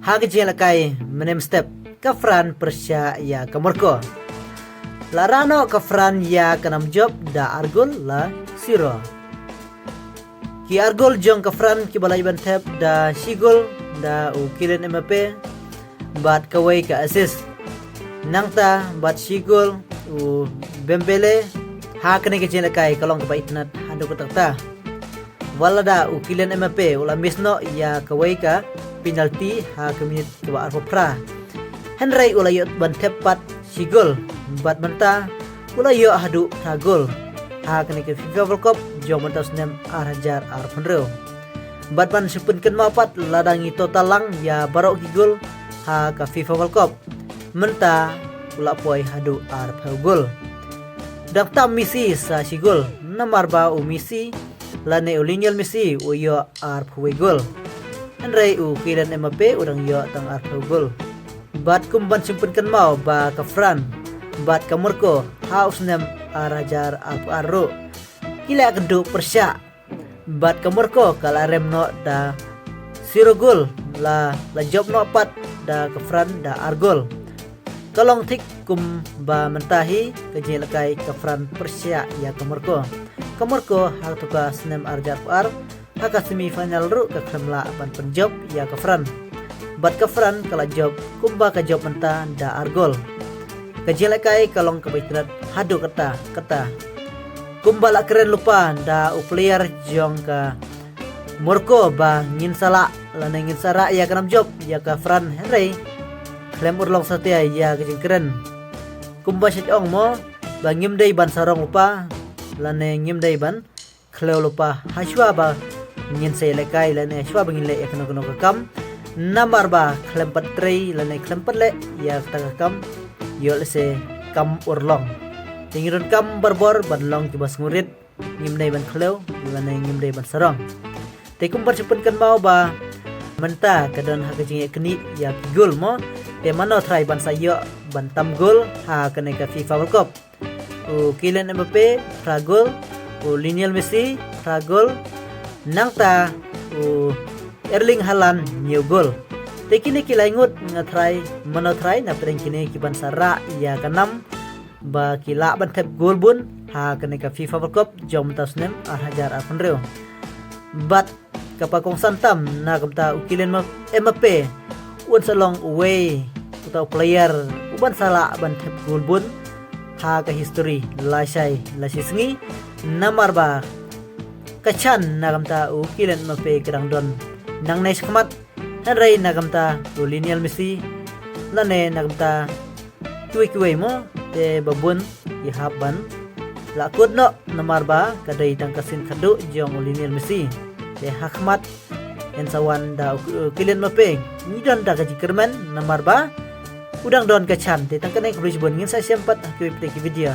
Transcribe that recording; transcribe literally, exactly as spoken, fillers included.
Ha ka jingïalehkai mynhynnin step, ka France pyrshah ïa ka Morocco. La rah noh ka France ïa ka nam jop da ar gol la zero. Ki ar gol jong ka France kiba la ïoh ban thep da shi gol da u Kylian Mbappe bad kawei ka assist. Nangta bad shi gol u Dembélé. Ha kane ka jingïalehkai ka long kaba itynnad haduh katta katta. Wat lada u Kylian Mbappe u la miss noh ïa kawei ka penalty ha ka minit kaba arphew phra. Hynrei u la ïoh ban thep pat shi gol bad mynta u la ïoh haduh phra gol ha kane ka FIFA World Cup jong mynta u snem ar hajar arphew hynriew. Bad ban shu pynkynmaw pat, lada ngi total lang ïa baroh ki gol ha ka FIFA World Cup, mynta u la poi haduh arphew gol. Dang tam Messi sa shi gol, namar ba u Messi lane u Lionel Messi u ïoh arphew wei gol. Hynrei u Kylian Mbappe u dang ïoh tang arphew gol. Bad kum ban shu pynkynmaw ba ka France bad ka Morocco ha u snem ar hajar arphew ar ruh ki la ïakynduh pyrshah. Bad ka Morocco ka la rem noh da zero gol, la, la jop noh pat da ka France da ar gol. Ka long thik kumba mynta hi ka jingïalehkai, ka France pyrshah ïa ka Morocco. Ka Morocco ha kato ka snem ar hajar arphew ar, ha ka semi final ruh ka khlem lah ban pynjop ïa ka France. Bad ka France ka la jop kumba ka jop mynta da ar gol. Ka jingïalehkai ka long kaba itynnad haduh katta katta. Kumba la kren lypa da u player jong ka Morocco ba ngin sa lah lane ngin sa rah ïa ka nam jop ïa ka France, hynrei khlem urlong satia ïa ka jingkren. Kumba shait ong mo, ba ngim dei ban sarong lypa lane ngim dei ban khlem lypa hashwa ba ngin sa ïalehkai lane hashwa ba ngin leh ïa kano kano ka kam. Namar ba khlem pat trei lane khlem pat leh ïa kata ka kam, ïoh lehse kam urlong. Te ngi donkam barabor ban long kiba sngewrit, ngim dei ban khlem lane ngim dei ban sarong. Te kum ban shu pynkynmaw ba mynta ka don ha ka jingïakynduh ïa ki gol mo, te mano trai ban sa ïoh ban tam gol ha kane ka FIFA World Cup. U Kylian Mbappe phra gol, u Lionel Messi phra gol, nangta u Erling Haaland hynñiew gol. Te kine ki lai ngut nga trai, mano trai na pdeng kine ki ban sa rah ïa ka nam ba ki lah ban thep gol bun ha kane ka FIFA World Cup jong mynta u snem ar hajar arphew hynriew. Bad kaba kongsan tam na ka bynta u Kylian Mbappe, un sa long uwei uta u player u ban sa lah ban thep gol bun ha ka history lashai lashai sngi, namar ba ka chance na ka bynta u Kylian Mbappe ka dang don nangne shakhmat, hynrei na ka bynta u Lionel Messi lane na ka bynta kiwei kiwei mo, te ba bun ki hap ban la kut noh, namar ba ka dei tang ka sien khatduh jong u Lionel Messi. Te ha khmat yn sa wan da u Kylian Mbappe, ngi don da ka jingkyrmen namar ba u dang don ka chance. Te tang kane khublei shibun, ngin sa ïashem pat ha kiwei pat ki video.